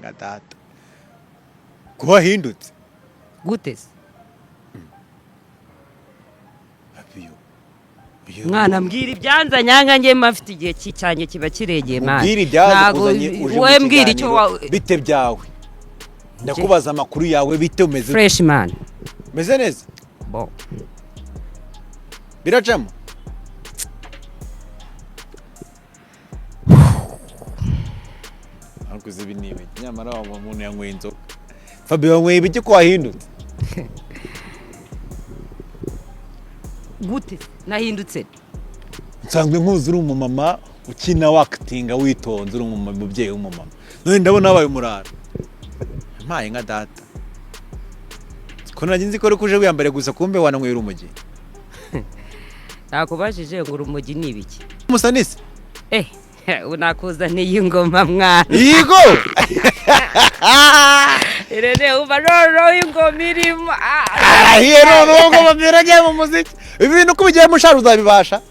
Nka data ko wahindutse. Gute se? Abiyo. Mwana, mbwira ibyanza nyanga, njye mba mfite igihe cyanjye kiba kiregeye, mwana. Ubwira ibyaza Ntago- kuzanye uje mu wowe mbwira icyo kiganiro, wa bite byawe? Ndakubaza amakuru yawe, bite, umeze ute? Fresh, man. Umeze neza? Bo. Biracamo. Ariko uzi ibi ni ibiki? Nyamara wa muntu yanyweye inzoga. Fabio, wanyweye ibiki ko wahindutse? Gute nahindutse? Nsanzwe nkuzi uri umumama ukina wakitinga witonze, uri umumama, umubyeyi w'umumama, none ndabona wabaye umurara. Mpaye nka data, ko nari nzi ko uri kuje wiyambare gusa, kumbe wananywera urumogi. Nakubajije ngo urumogi ni ibiki? Musanise. Eh, ubu nakuzaniye ingoma, mwana. Yego. Irene, uba noneho ingoma irimo. Ah. Arahiye noneho ngo bamera agiye mu muziki. Ibi bintu uko bigiye mushara uzabibasha?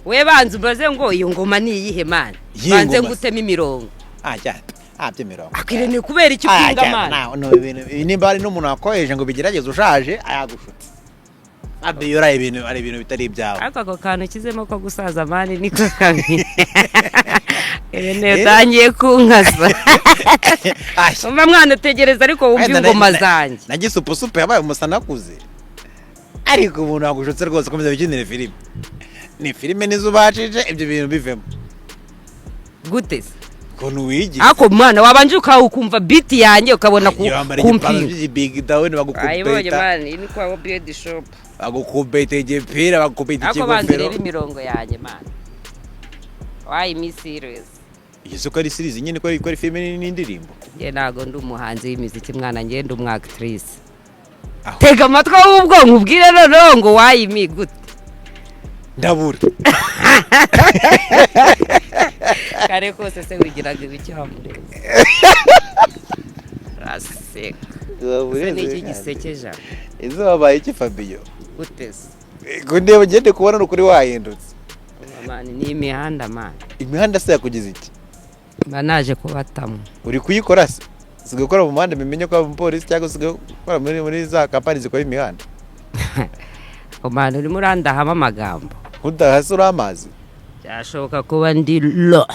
We, banza umbaze ngo iyo ngoma ni iyihe, mana? Iyihe Banze ngoma se? ngutemo imirongo. Ah, cyane, ah, by'imirongo. Irene, kubera icyo upinga, mana? Nimba hari n'umuntu wakoheje ngo bigerageze ushaje, ayagushutse. Fabio, uriya ibintu ari ibintu bitari ibyawe. Ariko ako kantu ukizemo ko gusaza, man, niko kabi. Irene, utangiye kunkasa. Ashya. Umva mwana, utegereza ariko wumva Wenda ingoma zanjye. Na gisupusupu yabaye umusanakuze, ariko umuntu wagushutse rwose. Komeza wikinire filime, ni filime nizo ubashije, ibyo bintu bivemo. Gute se? Ukuntu wigira. Ariko mwana, wabanje ukumva beat yanjye, ukabona Iyo wambara igipantaro kumpinga. cy'igibigi dawuni, Ayibonye. bagukubeta. Man, iyi ni kwa beauty shop. Bagukubeta igipira, bagukubeta Ariko banza ikigofero. urebe imirongo yanjye, man. Why me serious? Iyo si ko ari series nyine, ko ari filime n'indirimbo. Njye ntabwo ndi umuhanzi w'imiziki, mwana, njye ndi umu actrice. Aho. Tega amatwi ahubwo nkubwire noneho ngo why me gute. Ndabura. Kare kose se wigiraga ibiki wamureza? Raseka se, ni iki gisekeje? Izo wabaye iki, Fabio? Gute se? Ngo ndeba, ngende kubona ni ukuri wahindutse. Man, ni imihanda, man. Imihanda se yakugize iki? Mba naje kubatamo. Uri kuyikora se? Usigaye ukora mu muhanda, bimenye ko waba umupolisi, cyangwa usigaye ukora muri za kampani zikora imihanda? Man, urimo urandahamo amagambo. Udahasi uri amazi. Byashoboka kuba ndi lo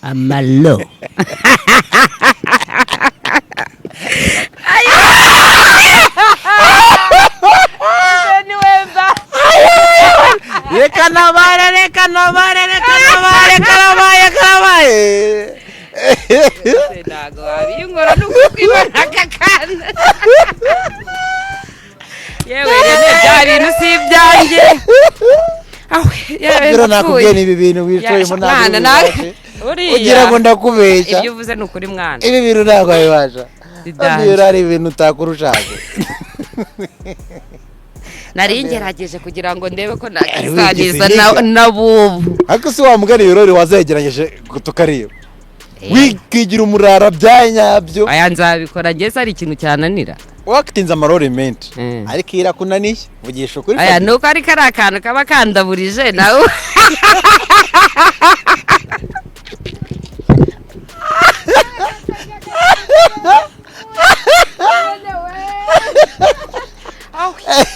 amalo. Reka nabare, reka nabare, reka nabare, karabaye, karabaye. Ntabwo wabinkora, ni ukwibona aka kana. Yewe rene, bya bintu si ibyanjye. Awe, yewe, Biro, ndapfuye. nakubwiye ni ibi bintu wicayemo Ya, mwana, ntabwo nawe ubibashe. uriya. Ugira ngo ndakubeshya. Ibyo uvuze ni ukuri, mwana. Ibi bintu ntabwo wabibasha. Bidanje. Fabio, hari ibintu utakora ushaje. Nari ngerageje kugira ngo ndebe ko Wigeze nakisangiza niga. na bubu. Ariko si wa mugani, ibirori wazegeranyije tukareba, wikigira umurara bya nyabyo. Aya nzabikora njye se, hari ikintu cyananira? Wakitinze amarori menshi, ariko iyo irakunaniye, vugisha ukuri. Aya Fabio. nuko ariko ari akantu kaba kandaburije nawe.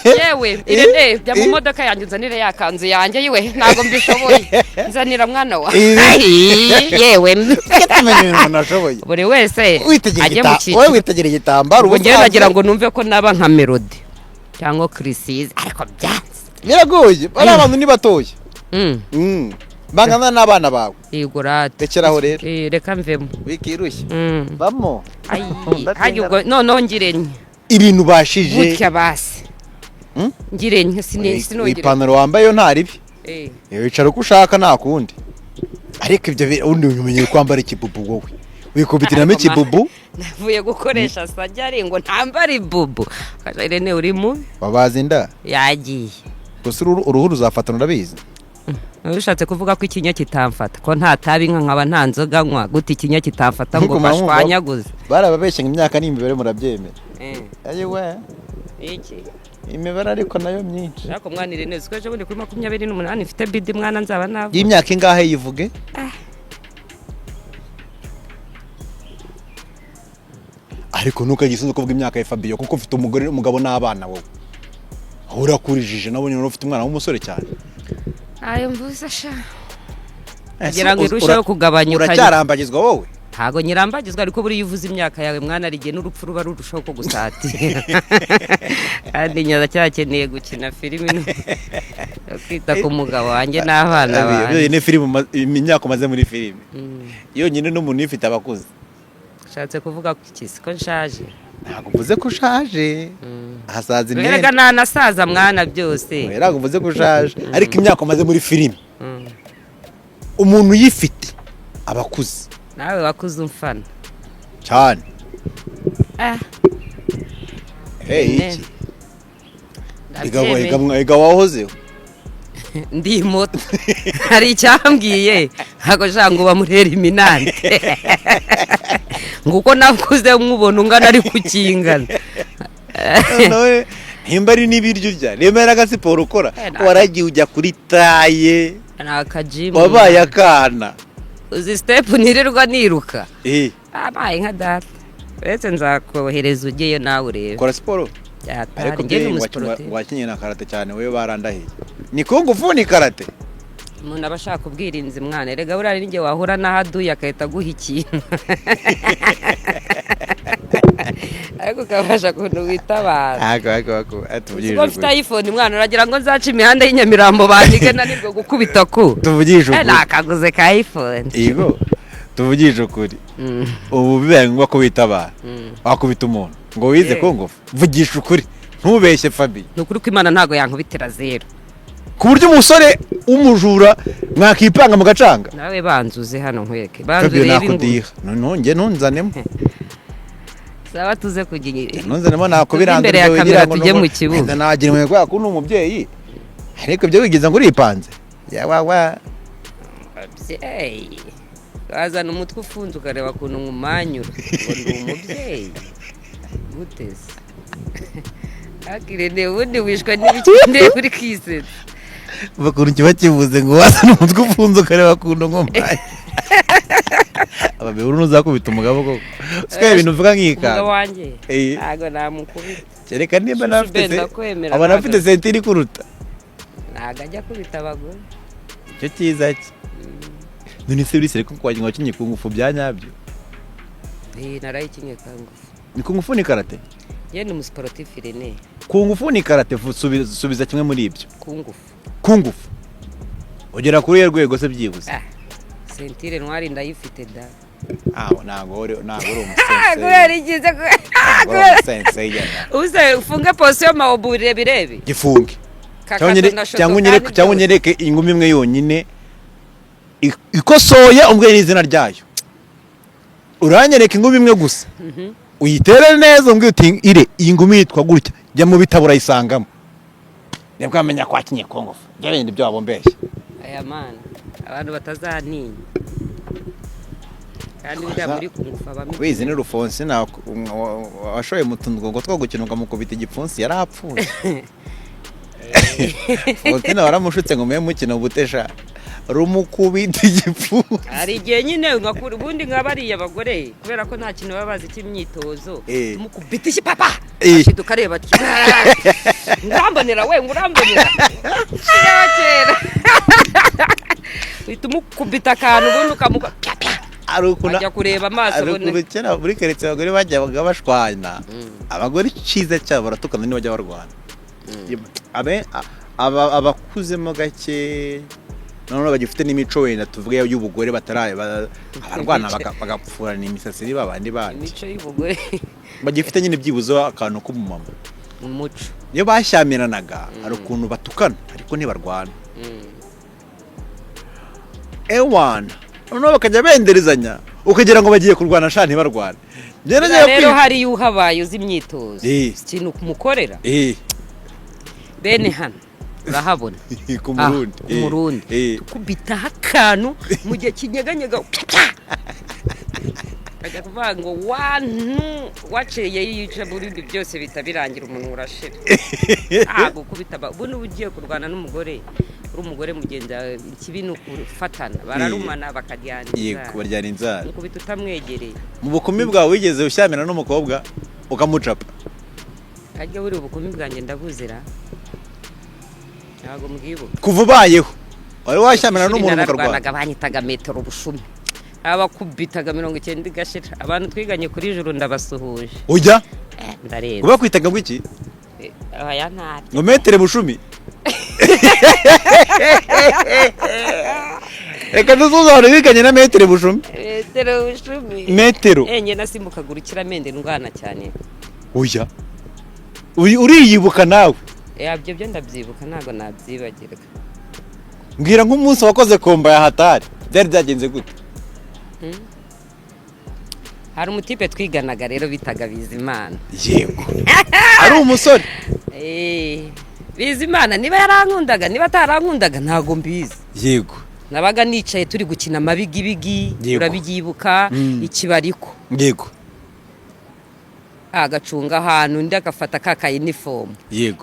Yewe Irene, jya mu modoka yanjye unzanire ya kanzu yanjye. Yiwe, ntabwo mbishoboye, nzanira mwana wa. Ibi- Yewe. Tumenya ibintu umuntu ashoboye. Buri wese Witegera ajye mu wowe cyiciro. witegera igitambaro. Ubwo njyewe ubusanzwe- nagira ngo numve ko naba nka Melody cyangwa Chriss, ariko byanze. Biragoye, bariya bantu ni batoya. Bangana n'abana bawe. Yego rate. Rekeraho rero. Eh, reka mvemo. Wikirushye, vamo. Ayi, hajya ubwo noneho ngire nke. Ibintu ubashije. Gutya basi. Ngire nke sinongere. Ipantaro wambaye yo nta ribi. Eh. Wicara uko ushaka, nta kundi. Ariko ibyo ubundi umenyeye kwambara ikibubu, wowe wikubitiramo Ariko ikibubu. Navuye gukoresha sajari ngo ntambare ibubu. Kaja, Irene, uri mubi. Wabaza inda. Yagiye. Gusa uruhu ruzafatana, urabizi. Ushatse kuvuga ko ikinya kitamfata, ko nta tabi nka nkaba nta nzoga nywa, gute ikinya kitamfata ngo Nkuko mwumva- bashwanyaguze? Barababeshye ngo imyaka ni imibare, murabyemera? Eh, Ayiwe. Iki? Imibare ariko nayo myinshi. Ariko mwana Irene, uzi ko ejo bundi kuri 28 mfite bidi, mwana, nzaba navuze. Y'imyaka ingahe? Yivuge. Ariko ntukajye kuvuga imyaka ya Fabio, kuko ufite umugore, umugabo n'abana. Wowe aho urakurijije, nabonye ufite umwana w'umusore cyane. Ayo mvuze sha. Ese Kugira ngo irusheho kugabanyuka. Uracyarambagizwa wowe? Ntago nyirambagizwa, ariko buriya uvuze imyaka yawe mwana, hari igihe n'urupfu ruba rurushaho kugusatira, kandi nyaracyakeneye gukina filimi no kwita ku mugabo wanjye n'abana banjye. Yonyine filime imyaka umaze muri filime yonyine, n'umuntu uyifite abakuze. Ushatse kuvuga ko iki? Siko nshaje? Ntabwo mvuze ko ushaje, hasaza Erega imyenda. Ntanasaza mwana, byose. Oya, ntabwo mvuze ko ushaje, ariko imyaka umaze muri filime, umuntu uyifite abakuze. Nawe wakuze umfana. Cyane. Ah. Hey, Ne. iki Ndabyemeye. Ega wahozeho. Ndi moto, hari icyambwiye, ntabwo nshaka ngo bamurere iminani, ngo uko nakuze nkubona ungana ariko ukingana. None nimba ari n'ibiryo urya, nimba ari agasiporo ukora, Eh, waragiye ujya kuri taille. Ni akajimu. Wabaye akana. Uzi step nirirwa niruka? Eh. Abaye nka data, uretse nzakohereza ujyeyo nawe urebe. Kora siporo. Byatari Ariko njye ni bye umusiporutifu. Wakinye na karate cyane wowe, barandahiye. Ni kung fu, ni karate? Umuntu aba ashaka ubwirinzi mwana. Erega buriya n'igihe wahura n'ahaduye agahita aguha ikintu, ariko ukabasha ukuntu witabara. Ako ako ako. Ubwo mfite iPhone mwana, uragira ngo nzace imihanda y'inyamirambo banige nanirwe gukubita ku Tuvugishe Eh, ukuri. Nakaguze ka iPhone. Yego, tuvugishe ukuri. Ubu bibaye ngombwa ko witabara, wakubita umuntu ngo wize Eh. kung fu? Vugisha ukuri, ntubeshye, Fabi. Ni ukuri ko Imana ntabwo yankubitira zero. Ku buryo umusore w'umujura mwakipanga mugacanga? Nawe banzuze hano nkwereke, banzu Fabio, urebe inguru. nakudiha noneho njye ntunzanemo. Saba tuze kujya Ntunzanemo, nakubirandura. Tuve imbere ya Ibyo kamera, wigira ngo tujye mu kibuga. Wenda nagira impuhwe kubera ko uri umubyeyi, ariko ibyo wigize ngo uripanze yawawa. Ababyeyi wazana umutwe ufunze, ukareba ukuntu nkumanyura ngo ndi umubyeyi guteze. Ariko Irene, ubundi wishwe n'ibiki ndeba uri kwisetsa? Ukuntu kiba kivuze ngo wazana umutwe ufunze ukareba ukuntu nkomaye ababyeyi, uru ntuzakubita umugabo koko? Siko ibintu uvuga Umugabo nk'ikanga. wanjye? Eh. Ntabwo namukubita. Kereka nimba Shushu nafite Ben, ndakwemera, aba nafite ntabwo- ceinture ikuruta. Ntabwo ajya akubita abagore. Icyo cyiza cye. None se uri sere ko wagira ngo wakinnye kung fu bya nyabyo? Eh, narayikinye kung fu. Ni kung fu, ni karate? Njye ni umusiporutifu, Irene. Kung fu, ni karate? Subiza kimwe muri ibyo. Kung fu. Kung fu ugera kuri iyo rwego se byibuze? Ah, ceinture noire ndayifite da. Aho ntabwo uri umusensei. Kubera igize Ntabwo uri umusensei yenda. Uze ufunge posiyo mawobu birebire. Gifunge. Cyangwa unyereke ingumi imwe yonyine ikosoye, umbwire n'izina ryayo. Uranyereka ingumi imwe gusa, uyitere neza, umbwire uti: "Ire iyi ngumi yitwa gutya, jya mu bitabo urayisangamo." Nibwo wamenya ko wakinye kung fu. Ibyo bindi byo wabombeshye. Aya mana, abantu batazantinya kandi buriya muri kung fu abamo. Wizi ni Rufonsina washoye mu tungo two gukina, ukamukubita igipfunsi, yarapfuye. Fonsina waramushutse ngo mube mukina ubutesha, rumukubita igipfunsi. Hari igihe nyine ngakura ubundi nka bariya bagore, kubera ko nta kintu baba bazi cy'imyitozo, tumukubita iki papa, ashiduka areba ati: "Ngurambonera we, ngurambonera." Shiraho kera uhita umukubita akantu, ubundi ukamuka pya pya. Hari ukuntu Ajya kureba amaso hari abone. ukuntu kera muri karitsiye abagore bajyaga bashwana. Abagore icyiza cyabo baratukana, ntibajya barwana. Abakuzemo gake noneho bagifite n'imico wenda tuvuge y'ubugore, bataraye abarwana bagapfurana imisatsi, ni babandi bandi. Imico y'ubugore. Bagifite nyine byibuze akantu k'umumama. Umuco. Iyo bashyamiranaga hari ukuntu batukana, ariko ntibarwana. Ewana, noneho bakajya benderezanya, ukagira ngo bagiye kurwana sha, ntibarwane. Njye nagiye Rero hariyo uhabaye uzi imyitozo, ikintu kumukorera. Bene hano urahabona? Ku Murundi. Ah, ku Murundi. Tukubitaho akantu mu gihe kinyeganyega, kajya kuvuga ngo wantu waciye yica muri ibi byose bihita birangira, umuntu urashira. Ntabwo ukubita ubu niba ugiye kurwana n'umugore. Uri umugore mugenzi wawe, ikibi ni ukufatana, bararumana bakaryana Yego, inzara. Baryana inzara. Mukubita utamwegereye. Mu bukumi bwawe wigeze ushyamira n'umukobwa ukamucapa? Ajya buri ubukumi bwanjye ndabuzira, ntabwo mbwibuka. Kuva ubayeho wari washyamira Ishuri n'umuntu mukarwana? Nararwanaga, banyitaga metero bushumi, abakubitaga 90 igashira. Abantu twiganye kuri juru ndabasuhuje. Ujya Ndarenze. Uba kwitaga ngo iki? Aya ntabyo. Ngo metere bushumi. Reka dusuzane wiganye na metere bushumi. Metero bushumi. Metero. Njye nasimbukaga urukiramende ndwana cyane. Oya, uriyibuka nawe? Ibyo byo ndabyibuka, ntabwo nabyibagirwa. Mbwira nk'umunsi wakoze komba ya hatari, byari byagenze gute? Hari umutipe twiganaga rero bitaga Bizimana. Yego, ari umusore. Bizimana niba yarankundaga, niba atarankundaga, ntabwo mbizi. Nabaga nicaye turi gukina amabigibigi. Urabyibuka? Ikibariko. Agacunga ahantu, undi agafata ka kayinifomu,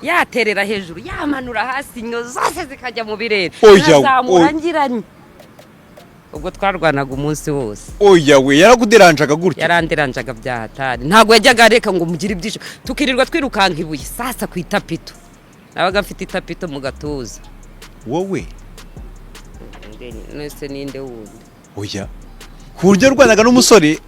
yaterera hejuru, yamanura hasi, inyo zose zikajya mu birere. Oya, nkazamura. Oya. Ngiranye ubwo twarwanaga umunsi wose. Oya we, yarakuderanjaga gutya? Yaranderanjaga bya hatari, ntabwo yajyaga areka ngo mugire ibyishimo, tukirirwa twirukanka ibuye. Sasa ku itapito, nabaga mfite itapito mu gatuza. Wowe? Nese ninde wundi? Oya, ku buryo rwanaga n'umusore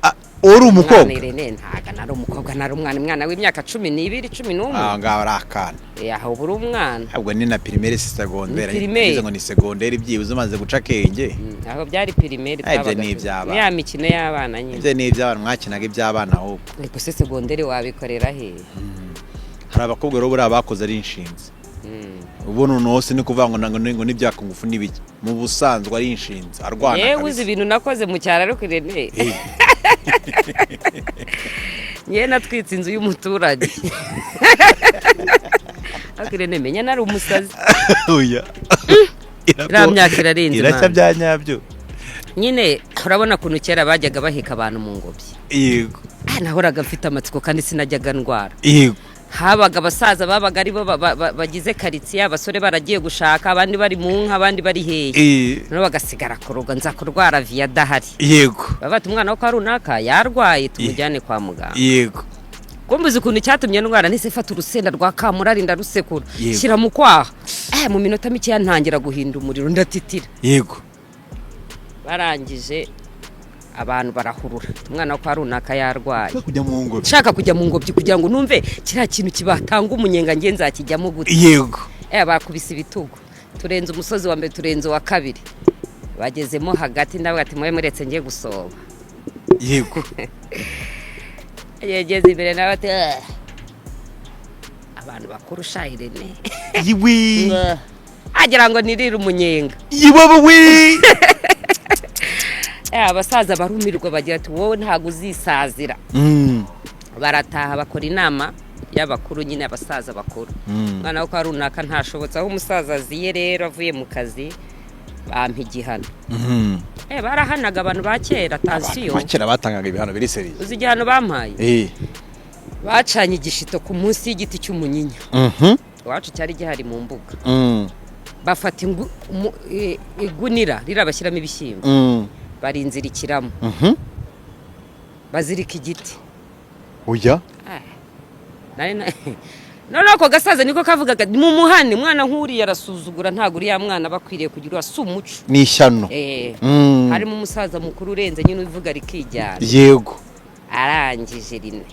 uri umukobwa? Umwana Irene, ntago nari umukobwa, nari umwana, umwana w'imyaka 12, 11. Aha ngaha ari akana. Aho uba uri umwana. Ntabwo ni na primaire, si segondere. Ni primaire. Bivuze ngo ni segondere, byibuze umaze guca akenge. Aho byari primaire. Ah, ibyo Twabaga ni iby'abana. Ni ya mikino y'abana nyine. Ibyo ni iby'abana, mwakinaga iby'abana ahubwo. Ariko se segondere wabikorera he? Hari abakobwa rero buriya bakoze ari inshinzi. Ubu noneho si ni kuvuga ngo n'ibyakungufu n'ibiki, mu busanzwe ari inshinzi arwana. Yewe, uzi Kabisa. ibintu nakoze mu cyaro ariko Irene, ngewe natwitse inzu y'umuturage, ariko Irene menya nari umusazi. Oya. Iriya myaka irarenze, Irashya man. bya nyabyo. Nyine urabona ukuntu kera bajyaga baheka abantu mu ngobyi. Nahoraga mfite amatsiko kandi sinajyaga ndwara. Habaga abasaza babaga aribo bagize karitsiye, abasore baragiye gushaka, abandi bari mu nka, abandi bari hehe. Noneho bagasigara kuroga, nza kurwara viya adahari. Baba bati umwana wo kwa runaka yarwaye, tumujyane kwa muganga. Kumbuza ukuntu cyatumye ndwara, nise fata urusenda rwa kamurari ndarusekura, shyira mu kwaha, mu minota mikeya ntangira guhinda umuriro, ndatitira. Barangije abantu barahurura, umwana wo kwa runaka yarwaye. Kujya mu ngobyi. Nshaka kujya mu ngobyi kugira ngo numve kiriya kintu kibatanga umunyenga, nge nzakijyamo gute? Bakubise ibitugu, turenze umusozi wa mbere, turenze uwa kabiri, bagezemo hagati ndavuga ati mube muretse ngiye gusoba. Yegeze imbere nawe ati "Ah." Abantu bakuru sha Irene. Yiwi. Agira ngo nirire umunyenga. Yiwabo we. Abasaza barumirwa, bagira ati wowe ntabwo uzisazira. Barataha bakora inama y'abakuru nyine, abasaza bakuru. Umwana wo kwa runaka ntashobotse. Aho umusaza aziye rero avuye mu kazi, bampa igihano. Barahanaga abantu ba kera, tansiyo. Kera batangaga ibihano biri sérieux. Uzi igihano bampaye? Bacanye igishito ku munsi y'igiti cy'umunyinya. Iwacu cyari gihari mu mbuga. Bafata igunira ririya bashyiramo ibishyimbo, barinzirikiramo, bazirika igiti. Oya. Noneho ako gasaza niko kavugaga mu muhane, umwana nk'uriya arasuzugura, ntabwo uriya mwana aba akwiriye kugira, si umuco. Ni ishyano. Harimo umusaza mukuru urenze nyine uvuga rikijyana. Arangije rimwe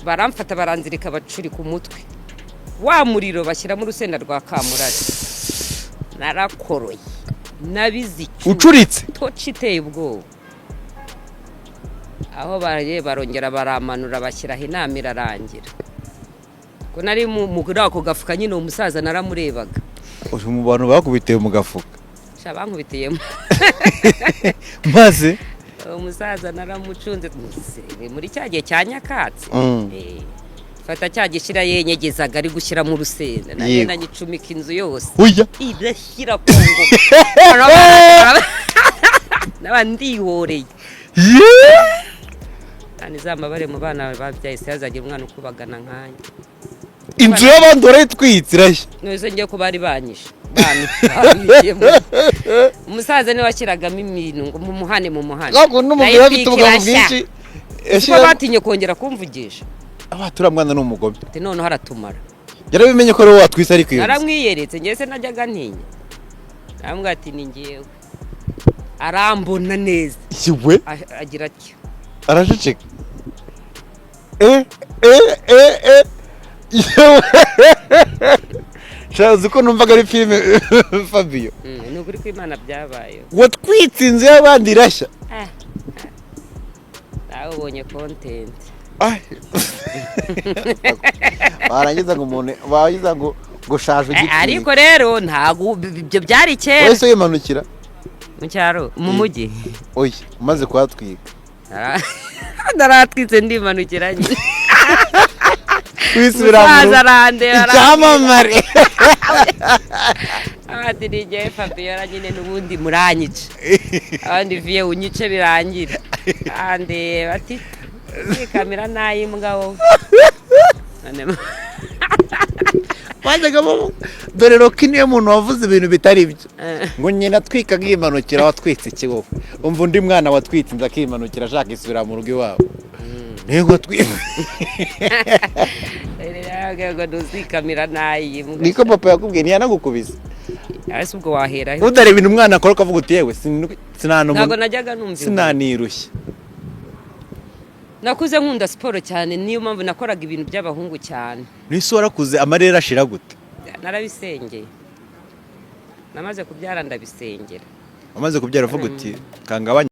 baramfata, baranzirika, bacurika umutwe wa muriro, bashyiramo urusenda rwa kamurari, narakoroye, nabize icyuya. Ucuritse. Toci iteye ubwoba. Aho bagiye barongera baramanura, bashyiraho, inama irarangira. Ko nari muri ako gafuka nyine, uwo musaza naramurebaga. Uri mu bantu bakubitiye mu gafuka? Sha, bankubitiyemo. Maze Uwo musaza naramucunze muri cya gihe cya nyakatsi. Fata cya gishira yenyegezaga ari gushyiramo urusenda, nagenda nyicumika inzu yose. Oya. Irashyira ku ngoma, naba ndihoreye. Kandi izambabare mu bana babyaye se hazagira umwana ukubagana nkanjye. Inzu y'abandi warayitwitse irashya. None ngiye ko bari banyishe. Bantu umusaza niwe washyiragamo imintu ngo mumuhane, mumuhane. Ntabwo n'umugore afite ubugabo Nayo bwinshi. Kuko Yashyiramo batinye kongera kumvugisha. Aba turiya mwana ni umugome. Ati noneho aratumara. Yarabimenye ko ari wowe watwise, ariko iyo nzu. Naramwiyeretse njye se, najyaga ntinya. Aramubwira ati: "Ni ngewe." Arambona neza. Iwe. Agira atya. Araceceka. Eh eh eh eh, yewe, shaza uko numvaga ari filime, Fabio. Ni ukuri kw'Imana byabayeho. Watwitse inzu y'abandi irashya. Ah, ah. Nawe ubonye content. Ay. Barangiza ngo umuntu barangiza ngo ushaje Eh, ugitwika. Ariko rero ntabwo ibyo byari kera. Wese wimanukira. Mu cyaro, mu mujyi. Oya, umaze kuhatwika. Naratwitse ndimanukira nyine. Wisubira mu Umusaza rugo. arandeba. Icyamamare. Abandi ni njyewe Fabiola nyine, n'ubundi muranyica, abandi viye unyice birangire. Andeba ati: "Kamera nayimbwa wowe." Bajyaga dore Rocky niyo muntu wavuze ibintu bitari byo. Eh. Ngo nyina atwika akimanukira, watwitse iki wowe? Umva undi mwana watwitse inzu akimanukira ashaka isubira mu rugo iwabo, niyo watwitse. Ngo ntuzikamira nayimbwa. Niko papa yakubwiye, ntiyanagukubise? Ese ubwo wahera he? Udareba ibintu umwana akora ukavuga uti: "Yewe, Ntabwo najyaga numva inkuru. sinanirushye." Nakuze nkunda siporo cyane, niyo mpamvu nakoraga ibintu by'abahungu cyane. Nise warakuze, amarere ashira gute? Narabisengeye, namaze kubyara ndabisengera. Wamaze kubyara uvuga uti kangabanya.